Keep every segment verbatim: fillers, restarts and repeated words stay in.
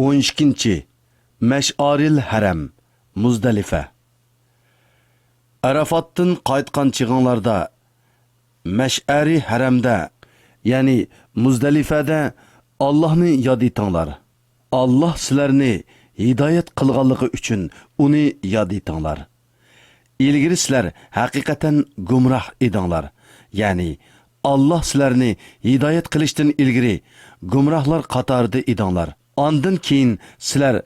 ئون ئىككىنچى، مەشئارىل ھەرەم، مۇزدەلىفە. ئەرەفاتتىن قايتقان چېغىڭلاردا مەشئەرى ھەرەمدە، يەنى مۇزدەلىفەدە ئاللاھنى ياد ئېتىڭلار. ئاللاھ سىلەرنى ھىدايەت قىلغانلىقى ئۈچۈن ئۇنى ياد ئېتىڭلار. ئىلگىرى سىلەر ھەقىقەتەن گۇمراھ ئىدىڭلار. يەنى ئاللاھ سىلەرنى ھىدايەت قىلىشتىن ئىلگىرى گۇمراھلار قاتارىدا ئىدىڭلار. ئاندىن كېيىن سىلەر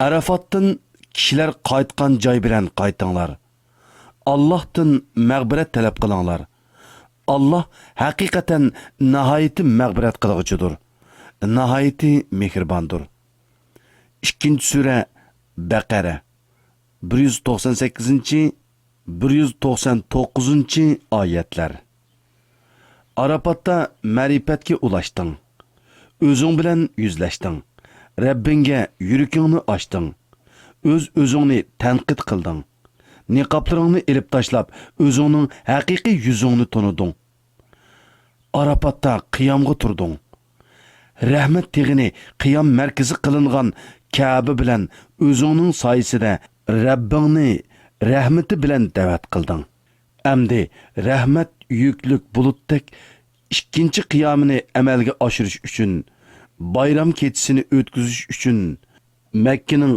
ئەرەفاتتىن كىشىلەر قايتقان جاي بىلەن قايتىڭلار. ئاللاھتىن مەغپىرەت تەلەپ قىلىڭلار. ئاللاھ ھەقىقەتەن ناھايىتى مەغپىرەت قىلغۇچىدۇر، ناھايىتى مېھرىباندۇر. ئىككىنچى سۈرە، بەقەرە، بىر يۈز توقسان سەككىزىنچى، بىر يۈز توقسان توققۇزىنچى ئايەتلەر. ئاراپاتتا مەرىپەتكە ئۇلاشتىڭ. ئۆزۈڭ بىلەن يۈزلەشتىڭ. رەببىڭگە يۈرىكىڭنى ئاچتىڭ. ئۆز-ئۆزۈڭنى تەنقىد قىلدىڭ. نىقابلىرىڭنى ئېلىپ تاشلاپ، ئۆزۈڭنىڭ ھەقىقىي يۈزۈڭنى تونۇدۇڭ. ئاراپاتتا قىيامغا تۇردۇڭ. رەھمەت تېغىنى قىيام مەركىزى قىلىنغان كەبە بىلەن ئۆزۈڭنىڭ سايىسىدە رەببىڭنى رەھمىتى بىلەن دەۋەت قىلدىڭ. ئەمدى رەھمەت يۈكلۈك بۇلۇتتەك ئىككىنچى قىيامىنى ئەمەلگە ئاشۇرۇش ئۈچۈن، بايرام كېچىسىنى ئۆتكۈزۈش ئۈچۈن، مەككىنىڭ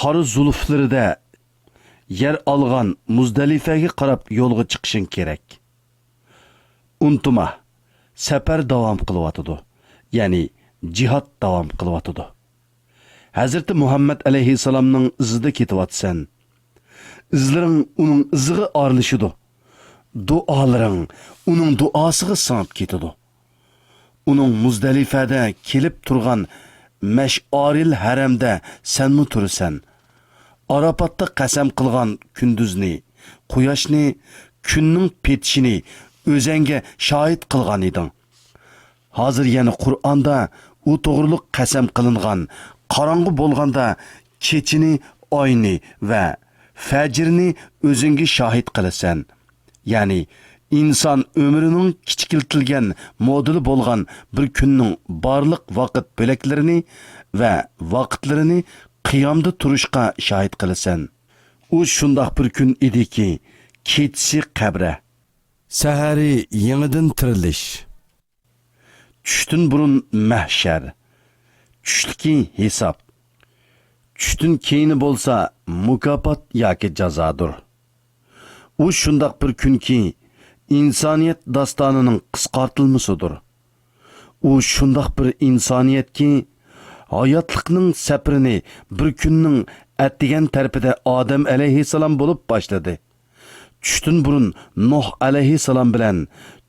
قارا زۇلۇفلىرىدە يەر ئالغان مۇزدەلىفەگە قاراپ يولغا چىقىشىڭ كېرەك. ئۇنتۇما، سەپەر داۋام قىلىۋاتىدۇ، يەنى جىھاد داۋام قىلىۋاتىدۇ. ھەزرىتى مۇھەممەد ئەلەيھىسسالامنىڭ ئىزىدا كېتىۋاتىسەن. ئىزلىرىڭ ئۇنىڭ ئىزىغا ئارىلىشىدۇ. دۇئالىرىڭ ئۇنىڭ دۇئاسىغا سىڭىپ كېتىدۇ. ئۇنىڭ مۇزدەلىفەدە كېلىپ تۇرغان مەشئارىل ھەرەمدە سەنمۇ تۇرىسەن. ئاراپاتتا قەسەم قىلغان كۈندۈزنى، قۇياشنى، كۈننىڭ پېتىشىنى ئۆزەڭگە شاھىت قىلغان ئىدىڭ. ھازىر يەنە قۇرئاندا ئۇ توغرۇلۇق قەسەم قىلىنغان، قاراڭغۇ بولغاندا كېچىنى، ئاينى ۋە فەجرنى ئۆزۈڭگە شاھىت قىلىسەن. يەنى ئىنسان ئۆمرىنىڭ كىچىكلىتىلگەن مودېلى بولغان بىر كۈننىڭ بارلىق ۋاقىت بۆلەكلىرىنى ۋە ۋاقىتلىرىنى قىيامدا تۇرۇشقا شاھىت قىلىسەن. ئۇ شۇنداق بىر كۈن ئىدىكى، كېچىسى قەبرە، سەھەرى يېڭىدىن تىرىلىش. چۈشتىن بۇرۇن مەھشەر، چۈشتىكى ھېساب، چۈشتىن كېيىنى بولسا مۇكاپات ياكى جازادۇر. ئۇ شۇنداق بىر كۈنكى، ئىنسانىيەت داستانىنىڭ قىسقارتىلمىسىدۇر. ئۇ شۇنداق بىر ئىنسانىيەتكى، ھاياتلىقنىڭ سەپىرىنى بىر كۈننىڭ ئەتىگەن تەرىپىدە ئادەم ئەلەيھىسسالام بولۇپ باشلىدى. چۈشتىن بۇرۇن نۇھ ئەلەيھىسسالام بىلەن،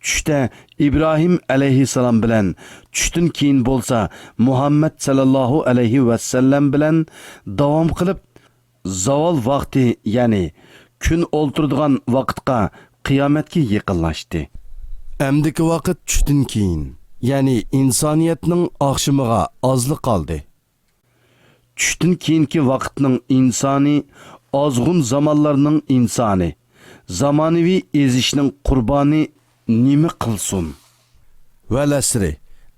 چۈشتە ئىبراھىم ئەلەيھىسسالام بىلەن، چۈشتىن كېيىن بولسا مۇھەممەد سەللەللاھۇ ئەلەيھى ۋەسەللەم بىلەن داۋام قىلىپ، زاۋال ۋاقتى، يەنى كۈن ئولتۇرىدىغان ۋاقىتقا، قىيامەتكە يېقىنلاشتى. ئەمدىكى ۋاقىت چۈشتىن كېيىن، يەنى ئىنسانىيەتنىڭ ئاخشىمىغا ئازلا قالدى. چۈشتىن كېيىنكى ۋاقىتنىڭ ئىنسانى، ئازغۇن زامانلارنىڭ ئىنسانى، زامانىۋى ئېزىشنىڭ قۇربانى نېمە قىلسۇن؟ ۋەلئەسرى،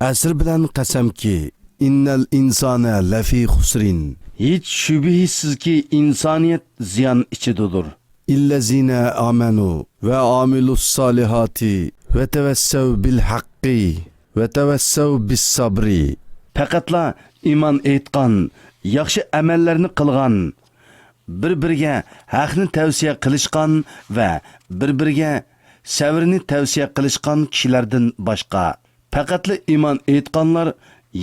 ئەسىر بىلەن قەسەمكى، ئىننەل ئىنسانە لەفى خۇسرىن. ھېچ شۈبھىسىزكى، ئىنسانىيەت زىيان ئىچىدىدۇر. ئىللەزىنە ئامەنۇ ۋە ئامىلۇسسالىھاتى ۋە تەۋەسسەۋ بىل ھەققى ۋە تەۋەسسەۋ بىس سابرى. پەقەتلا ئىمان ئېيتقان، ياخشى ئەمەللەرنى قىلغان، بىر-بىرىگە ھەقنى تەۋسىيە قىلىشقان ۋە بىر-بىرىگە سەۋرنى تەۋسىيە قىلىشقان كىشىلەردىن باشقا. پەقەتلا ئىمان ئېيتقانلار،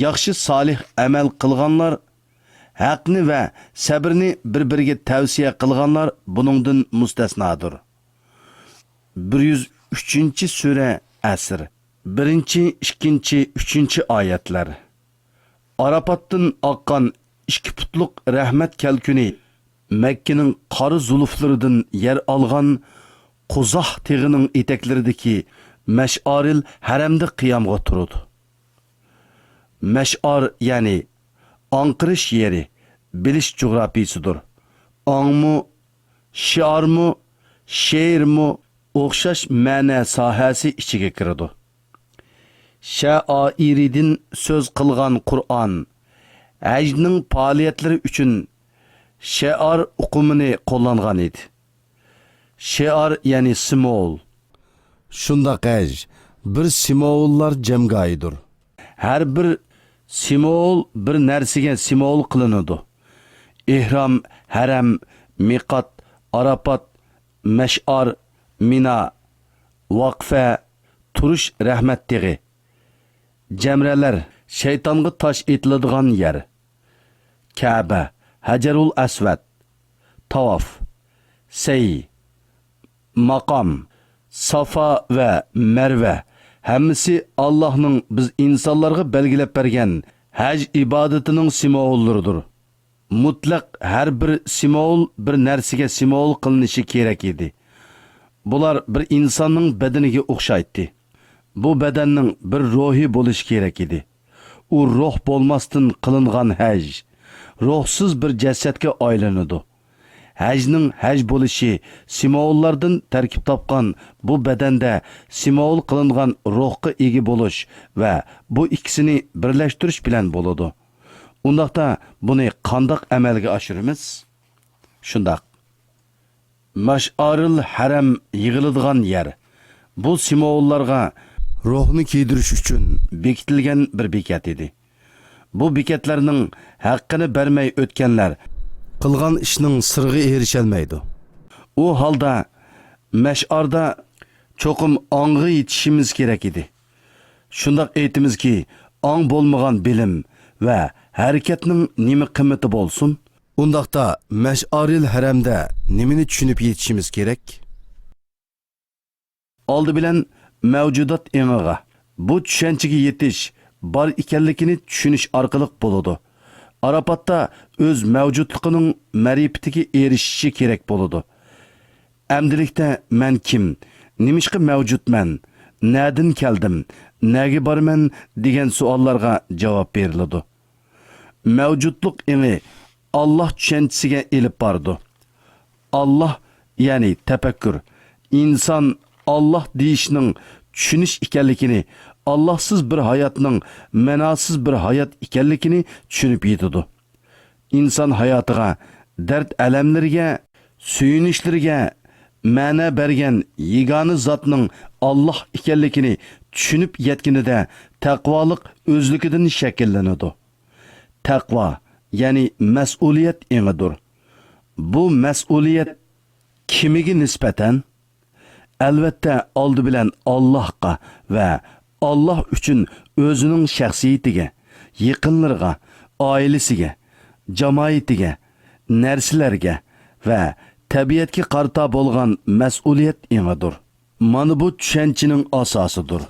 ياخشى سالىھ ئەمەل قىلغانلار، ھەقنى ۋە سەبرنى بىر-بىرىگە تەۋسىيە قىلغانلار بۇنىڭدىن مۇستەسنادۇر. بىر يۈز ئۈچىنچى سۈرە، ئەسر. بىرىنچى، ئىككىنچى، ئۈچىنچى ئايەتلەر. ئاراپاتتىن ئاققان ئىككى پۇتلۇق رەھمەت كەلكۈنى مەككىنىڭ قارا زۇلۇفلىرىدىن يەر ئالغان قۇزاھ تېغىنىڭ ئېتەكلىرىدىكى مەشئارىل ھەرەمدە قىيامغا تۇرىدۇ. مەشئار، يەنى ئاڭقىرىش يېرى، بىلىش جۇغراپىيىسىدۇر. ئاڭمۇ، شىئارمۇ، شېئىرمۇ ئوخشاش مەنە ساھەسى ئىچىگە كىرىدۇ. شەئائىرىدىن سۆز قىلغان قۇرئان، ھەجنىڭ پائالىيەتلىرى ئۈچۈن شىئار ئۇقۇمىنى قوللانغان ئىدى. شىئار، يەنى سىمۋول. شۇنداق ھەج، بىر سىمۋوللار جەمگاھىدۇر. ھەر بىر سىمۋول بىر نەرسىگە سىمۋول قىلىنىدۇ. ئېھرام، ھەرەم، مىقات، ئاراپات، مەشئار، مىنا، ۋەقفە، تۇرۇش رەھمەت تېغى. جەمرەلەر، شەيتانغا تاش ئېتىلىدىغان يەر. كەبە، ھەجەرۇل ئەسۋەد، تاۋاپ، سەي، ماقام، سافا ۋە مەرۋە، ھەممىسى ئاللاھنىڭ بىز ئىنسانلارغا بەلگىلەپ بەرگەن ھەج ئىبادىتىنىڭ سىمۋوللىرىدۇر. مۇتلەق ھەر بىر سىمۋول بىر نەرسىگە سىمۋول قىلىنىشى كېرەك ئىدى. بۇلار بىر ئىنساننىڭ بەدىنىگە ئوخشايتتى. بۇ بەدەننىڭ بىر روھى بولۇشى كېرەك ئىدى. ئۇ روھ بولماستىن قىلىنغان ھەج روھسىز بىر جەسەتكە ئايلىنىدۇ. ھەجنىڭ ھەج بولۇشى سىمۋوللاردىن تەركىب تاپقان بۇ بەدەندە سىمۋول قىلىنغان روھقا ئىگە بولۇش ۋە بۇ ئىككىسىنى بىرلەشتۈرۈش بىلەن بولىدۇ. ئۇنداقتا بۇنى قانداق ئەمەلگە ئاشۇرىمىز؟ شۇنداق. مەشئارىل ھەرەم يىغىلىدىغان يەر. بۇ سىمۋوللارغا روھنى كىيدۈرۈش ئۈچۈن بېكىتىلگەن بىر بېكەت ئىدى. بۇ بېكەتلەرنىڭ ھەققىنى بەرمەي ئۆتكەنلەر قىلغان ئىشنىڭ سىرىغا ئېرىشەلمەيدۇ. ئۇ ھالدا مەشئاردا چوقۇم ئاڭغا يېتىشىمىز كېرەك ئىدى. شۇنداق ئېيتىمىزكى، ئاڭ بولمىغان بىلىم ۋە ھەرىكەتنىڭ نېمە قىممىتى بولسۇن؟ ئۇنداقتا مەشئارىل ھەرەمدە نېمىنى چۈشىنىپ يېتىشىمىز كېرەك؟ ئالدى بىلەن مەۋجۇدات ئېڭىغا، بۇ چۈشەنچىگە يېتىش بار ئىكەنلىكىنى چۈشىنىش ئارقىلىق بولىدۇ. ئاراپاتتا ئۆز مەۋجۇتلۇقىنىڭ مەرىپىتىگە ئېرىشىشى كېرەك بولىدۇ. ئەمدىلىكتە مەن كىم، نېمىشقا مەۋجۇتمەن، نەدىن كەلدىم، نەگە بارىمەن دېگەن سوئاللارغا جاۋاب بېرىلىدۇ. مەۋجۇتلۇق ئېڭى ئاللاھ چۈشەنچىسىگە ئېلىپ بارىدۇ. ئاللاھ، يەنى تەپەككۇر، ئىنسان ئاللاھ دېيىشنىڭ چۈشىنىش ئىكەنلىكىنى، ئاللاھسىز بىر ھاياتنىڭ مەناسىز بىر ھايات ئىكەنلىكىنى چۈشىنىپ يېتىدۇ. ئىنسان ھاياتىغا، دەرد-ئەلەملىرىگە، سۆيۈنۈشلىرىگە مەنە بەرگەن يېگانە زاتنىڭ ئاللاھ ئىكەنلىكىنى چۈشىنىپ يەتكىنىدە تەقۋالىق ئۆزلۈكىدىن شەكىللىنىدۇ. تەقۋا، يەنى مەسئۇلىيەت ئېڭىدۇر. بۇ مەسئۇلىيەت كىمىگە نىسبەتەن؟ ئەلۋەتتە، ئالدى بىلەن ئاللاھقا ۋە ئاللاھ ئۈچۈن ئۆزىنىڭ شەخسىيىتىگە، يېقىنلىرىغا، ئائىلىسىگە، جامائىتىگە، نەرسىلەرگە ۋە تەبىئەتكە قارىتا بولغان مەسئۇلىيەت ئېڭىدۇر. مانا بۇ چۈشەنچىنىڭ ئاساسىدۇر.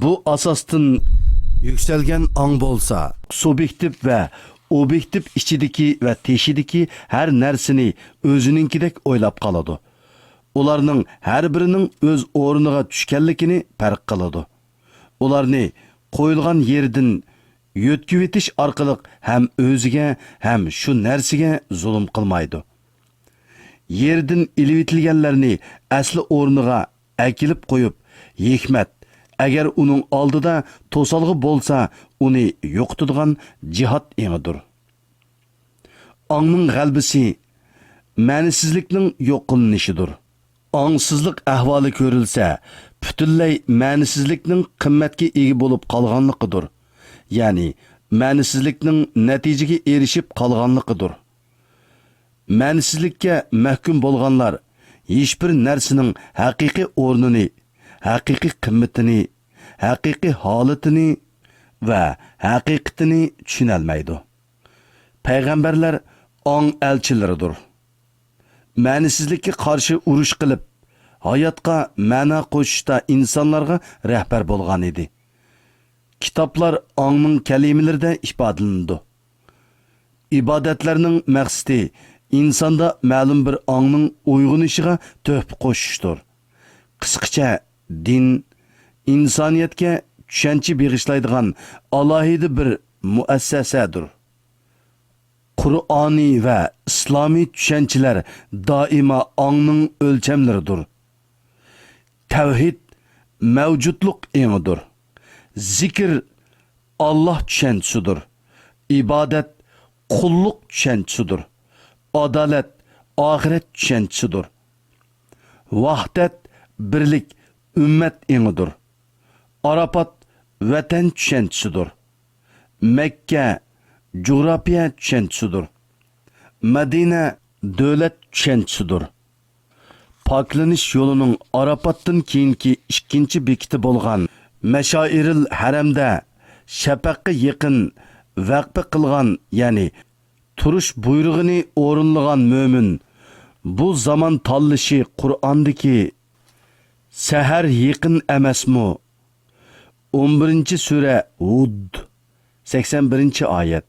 بۇ ئاساستىن يۈكسەلگەن ئاڭ بولسا، سۇبيېكتىپ ۋە ئوبيېكتىپ ئىچىدىكى ۋە تېشىدىكى ھەر نەرسىنى ئۆزىنىڭكىدەك ئويلاپ قالىدۇ. ئۇلارنىڭ ھەر بىرىنىڭ ئۆز ئورنىغا چۈشكەنلىكىنى پەرق قىلىدۇ. ئۇلارنى قويۇلغان يېرىدىن يۆتكىۋېتىش ئارقىلىق ھەم ئۆزىگە، ھەم شۇ نەرسىگە زۇلۇم قىلمايدۇ. يېرىدىن ئېلىۋېتىلگەنلەرنى ئەسلى ئورنىغا ئەكېلىپ قويۇپ، ھېكمەت، ئەگەر ئۇنىڭ ئالدىدا توسالغۇ بولسا، ئۇنى يوقىتىدىغان جىھاد ئېڭىدۇر. ئاڭنىڭ غەلىبىسى مەنىسىزلىكنىڭ يوق قىلىنىشىدۇر. ئاڭسىزلىق ئەھۋالى كۆرۈلسە، پۈتۈنلەي مەنىسىزلىكنىڭ قىممەتكە ئىگە بولۇپ قالغانلىقىدۇر. يەنى، مەنىسىزلىكنىڭ نەتىجىگە ئېرىشىپ قالغانلىقىدۇر. مەنىسىزلىككە مەھكۇم بولغانلار ھېچبىر نەرسىنىڭ ھەقىقىي ئورنىنى، ھەقىقىي قىممىتىنى، ھەقىقىي ھالىتىنى ۋە ھەقىقىتىنى چۈشىنەلمەيدۇ. پەيغەمبەرلەر ئاڭ ئەلچىلىرىدۇر. مەنىسىزلىككە قارشى ئۇرۇش قىلىپ، ھاياتقا مەنا قوشۇشتا ئىنسانلارغا رەھبەر بولغان ئىدى. كىتابلار ئاڭنىڭ كەلىمىلىرىدە ئىپادىلىنىدۇ. ئىبادەتلەرنىڭ مەقسىتى ئىنساندا مەلۇم بىر ئاڭنىڭ ئويغىنىشىغا تۆھپە قوشۇشتۇر. قىسقىچە، دىن ئىنسانىيەتكە چۈشەنچە بېغىشلايدىغان ئالاھىدە بىر مۇئەسسەسەدۇر. قۇرئانىي ۋە ئىسلامىي چۈشەنچىلەر دائىما ئاڭنىڭ ئۆلچەملىرىدۇر. تەۋھىد مەۋجۇتلۇق ئېڭىدۇر. زىكىر ئاللاھ چۈشەنچىسىدۇر. ئىبادەت قۇللۇق چۈشەنچىسىدۇر. ئادالەت ئاخىرەت چۈشەنچىسىدۇر. ۋاھدەت، بىرلىك، ئۈممەت ئېڭىدۇر. ئاراپات ۋەتەن چۈشەنچىسىدۇر. مەككە جۇغراپىيە چۈشەنچىسىدۇر. مەدىنە دۆلەت چۈشەنچىسىدۇر. پاكلىنىش يولىنىڭ ئاراپاتتىن كېيىنكى ئىككىنچى بېكىتى بولغان مەشائىرىل ھەرەمدە شەپەققە يېقىن ۋەقپە قىلغان، يەنى تۇرۇش بۇيرۇغىنى ئورۇنلىغان مۆمىن، بۇ زامان تاللىشى قۇرئاندىكى «سەھەر يېقىن ئەمەسمۇ؟» ئون بىرىنچى سۈرە ھۇد، سەكسەن بىرىنچى ئايەت،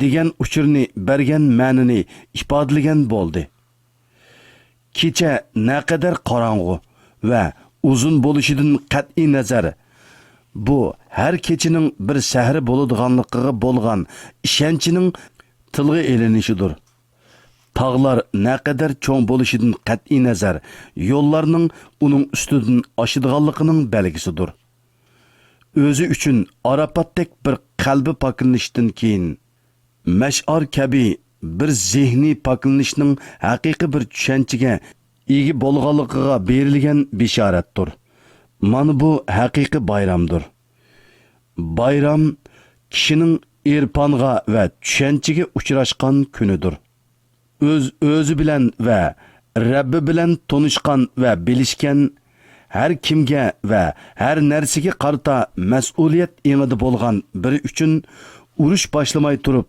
دېگەن ئۇچۇرنى بەرگەن مەنىنى ئىپادىلىگەن بولدى. كېچە نەقەدەر قاراڭغۇ ۋە ئۇزۇن بولۇشىدىن قەتئىينەزەر، بۇ ھەر كېچىنىڭ بىر سەھەر بولىدىغانلىقىغا بولغان ئىشەنچنىڭ تىلغا ئېلىنىشىدۇر. تاغلار نەقەدەر چوڭ بولۇشىدىن قەتئىينەزەر، يوللارنىڭ ئۇنىڭ ئۈستىدىن ئاشىدىغانلىقىنىڭ بەلگىسىدۇر. ئۆزى ئۈچۈن ئاراپاتتەك بىر قەلبى پاكلىنىشتىن كېيىن، مەشئار كەبى بىر زېھنىي پاكلىنىشنىڭ ھەقىقىي بىر چۈشەنچىگە ئىگە بولغانلىقىغا بېرىلگەن بېشارەتتۇر. مانا بۇ ھەقىقىي بايرامدۇر. بايرام كىشىنىڭ ئېرپانغا ۋە چۈشەنچىگە ئۇچراشقان كۈنىدۇر. ئۆز-ئۆزى بىلەن ۋە رەببى بىلەن تونۇشقان ۋە بىلىشكەن، ھەر كىمگە ۋە ھەر نەرسىگە قارىتا مەسئۇلىيەت ئېڭىدا بولغان بىرى ئۈچۈن ئۇرۇش باشلىماي تۇرۇپ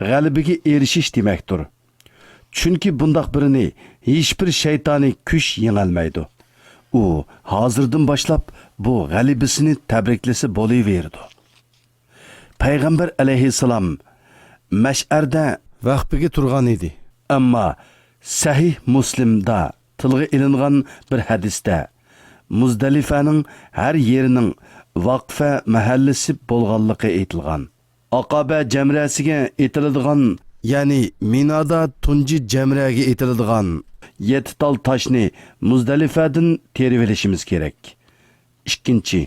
غەلىبىگە ئېرىشىش دېمەكتۇر. چۈنكى بۇنداق بىرىنى ھېچبىر شەيتانىي كۈچ يېڭەلمەيدۇ. ئۇ ھازىردىن باشلاپ بۇ غەلىبىسىنى تەبرىكلىسە بولۇۋېرىدۇ. پەيغەمبەر ئەلەيھىسسالام مەشئەردە ۋەقپىگە تۇرغان ئىدى. ئەمما سەھىھ مۇسلىمدا تىلغا ئېلىنغان بىر ھەدىستە مۇزدەلىفەنىڭ ھەر يېرىنىڭ ۋەقفە مەھەللىسى بولغانلىقى ئېيتىلغان. ئاقابە جەمرەسىگە ئېتىلىدىغان، يەنى مىنادا تۇنجى جەمرەگە ئېتىلىدىغان يەتتە تال تاشنى مۇزدەلىفەدىن تېرىۋېلىشىمىز كېرەك. ئىككىنچى،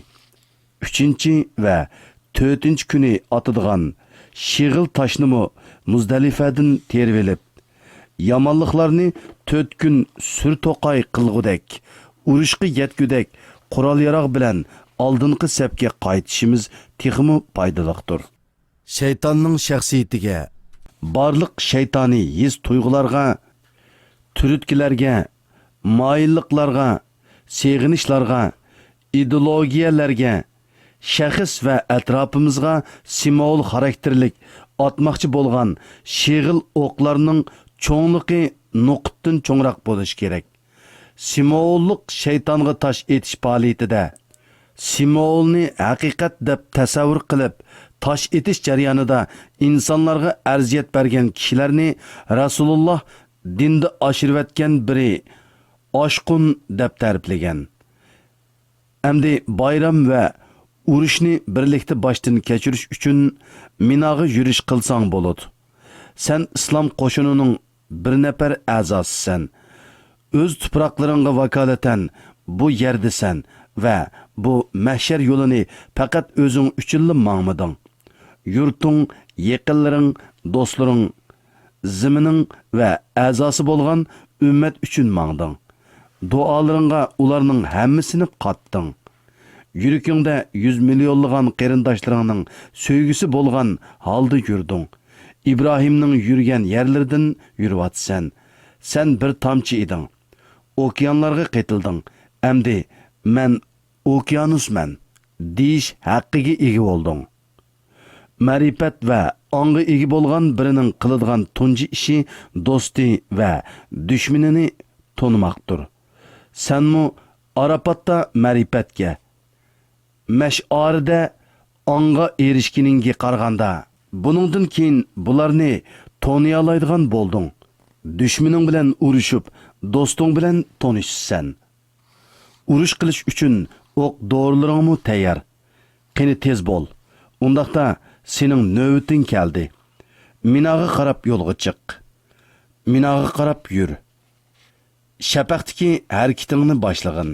ئۈچىنچى ۋە تۆتىنچى كۈنى ئاتىدىغان شېغىل تاشنىمۇ مۇزدەلىفەدىن تېرىۋېلىپ، يامانلىقلارنى تۆت كۈن سۈر توقاي قىلغۇدەك، ئۇرۇشقا يەتكۈدەك قورال-ياراغ بىلەن ئالدىنقى سەپكە قايتىشىمىز تېخىمۇ پايدىلىقتۇر. شەيتاننىڭ شەخسىيىتىگە، بارلىق شەيتانىي ھېس-تۇيغۇلارغا، تۈرتكىلەرگە، مايىللىقلارغا، سېغىنىشلارغا، ئىدېئولوگىيەلەرگە، شەخس ۋە ئەتراپىمىزغا سىمۋول خاراكتېرلىك ئاتماقچى بولغان شېغىل ئوقلارنىڭ چوڭلۇقى نوقۇتتىن چوڭراق بولۇشى كېرەك. سىمۋوللۇق شەيتانغا تاش ئېتىش پائالىيىتىدە سىمۋولنى ھەقىقەت دەپ تەسەۋۋۇر قىلىپ، تاش ئېتىش جەريانىدا ئىنسانلارغا ئەزىيەت بەرگەن كىشىلەرنى رەسۇلۇللاھ دىندا ئاشۇرۇۋەتكەن بىرى ئاشقۇن دەپ تەرىپلىگەن. ئەمدى بايرام ۋە ئۇرۇشنى بىرلىكتە باشتىن كەچۈرۈش ئۈچۈن مىناغا يۈرۈش قىلساڭ بولىدۇ. سەن ئىسلام قوشۇنىنىڭ بىر نەپەر ئەزاسىسەن. ئۆز تۇپراقلىرىڭغا ۋاكالىتەن بۇ يەردىسەن ۋە بۇ مەھشەر يولىنى پەقەت ئۆزۈڭ ئۈچۈنلا ماڭمىدىڭ. يۇرتۇڭ، يېقىنلىرىڭ، دوستلىرىڭ، زېمىنىڭ ۋە ئەزاسى بولغان ئۈممەت ئۈچۈن ماڭدىڭ. دۇئالىرىڭغا ئۇلارنىڭ ھەممىسىنى قاتتىڭ. يۈرىكىڭدە يۈز مىليونلىغان قېرىنداشلىرىڭنىڭ سۆيگۈسى بولغان ھالدا يۈردۈڭ. ئىبراھىمنىڭ يۈرگەن يەرلىرىدىن يۈرۈۋاتىسەن. سەن بىر تامچە ئىدىڭ. ئوكيانلارغا قېتىلدىڭ. ئەمدى مەن ئوكيانۇسمەن دېيىش ھەققىگە ئىگە بولدۇڭ. مەرىپەت ۋە ئاڭغا ئىگە بولغان بىرىنىڭ قىلىدىغان تۇنجى ئىشى دوستى ۋە دۈشمىنىنى تونۇماقتۇر. سەنمۇ ئاراپاتتا مەرىپەتكە، مەشئارىدە ئاڭغا ئېرىشكىنىڭگە قارىغاندا، بۇنىڭدىن كېيىن بۇلارنى تونۇيالايدىغان بولدۇڭ. دۈشمىنىڭ بىلەن ئۇرۇشۇپ، دوستۇڭ بىلەن تونۇشىسەن. ئۇرۇش قىلىش ئۈچۈن ئوق-دورىلىرىڭمۇ تەييار. قېنى تېز بول. ئۇنداقتا سېنىڭ نۆۋىتىڭ كەلدى. مىناغا قاراپ يولغا چىق. مىناغا قاراپ يۈر. شەپەقتىكى ھەرىكىتىڭنى باشلىغىن.